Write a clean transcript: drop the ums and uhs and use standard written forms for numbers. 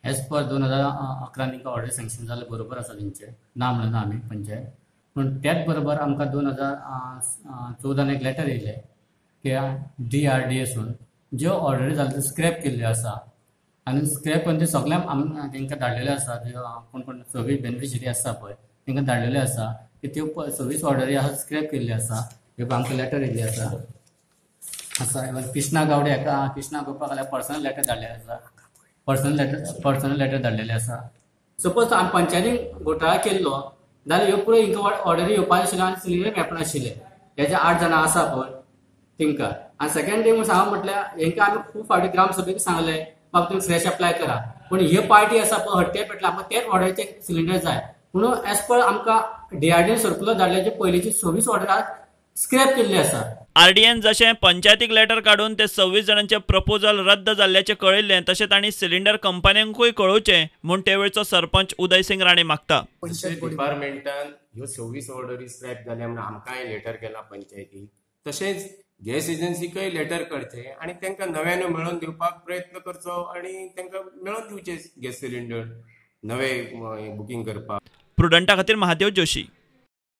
As per 2011 तांकां order sanction जाल्ले बरोबर आसा तेंचे, ना म्हणना आमी पंचायत. पूण त्याच बरोबर आमकां 2014 एक लेटर येयलें की DRDA सून ज्यो ऑर्डरी जाल्यो त्यो स्क्रॅप केल्ल्यो आसा आनी स्क्रॅप करून ते सगळ्यांक तांकां धाडलेल्यो आसा. त्यो कोण कोण 26 बेनिफिशरी आसा पळय तांकां धाडलेल्यो आसा की त्यो 26 ऑर्डरी आसा स्क्रॅप केल्ल्यो आसा. ह्यो आमकां लेटर येयल्ली आसा आसा. इवन कृष्णा गावडे हाका, कृष्णा गोपाक पर्सनल लेटर धाडलेले आसा, पर्सनल लेटर धाडलेले आसा. सपोज आमी पंचायतीन घोटाळा केल्लो जाल्यार ह्यो पुरो हिंका ऑर्डरी येवपा नाशिल्ल्यो आनी सिलिंडर मेळपानाशिल्ले हे जे 8 जाणां आसा पळय तेंकां. आनी सेकंड थिंग सांगप म्हटल्यार हेंकां आमी खूब फावटी ग्राम सभेक सांगलें, बाबा तुमी फ्रेश अप्लाय करा, पूण हे पार्टी आसा पळय हट्टे पेटला, आमकां तेच ऑर्डरीचे सिलिंडर जाय म्हणून एज पर आमकां डीआरडीएन सर्कुलर धाडले जे पयलींची 26 ऑर्डर स्क्रॅप केल्ली आसा. आरडीएन जशें पंचायतीक लेटर काडून ते 26 जाणांचे प्रपोजल रद्द जाल्ल्याचें कळयल्लें, तशें तांणी सिलिंडर कंपन्यांकूय कळोवचें म्हूण ते वेळचो सरपंच उदयसिंग राणे मागता. डिपार्टमेंटान ह्यो 26 ऑर्डरी स्क्रॅप जाल्या म्हणून आमकांय लेटर केला पंचायतीक, तशेंच गॅस एजन्सीकय लेटर करचें आनी तांकां नव्यान मेळोवन दिवपाक प्रयत्न करचो आनी तांकां मेळोवन दिवचे गॅस सिलिंडर नवे बुकींग करपाक. प्रुडंटा खातीर महादेव जोशी.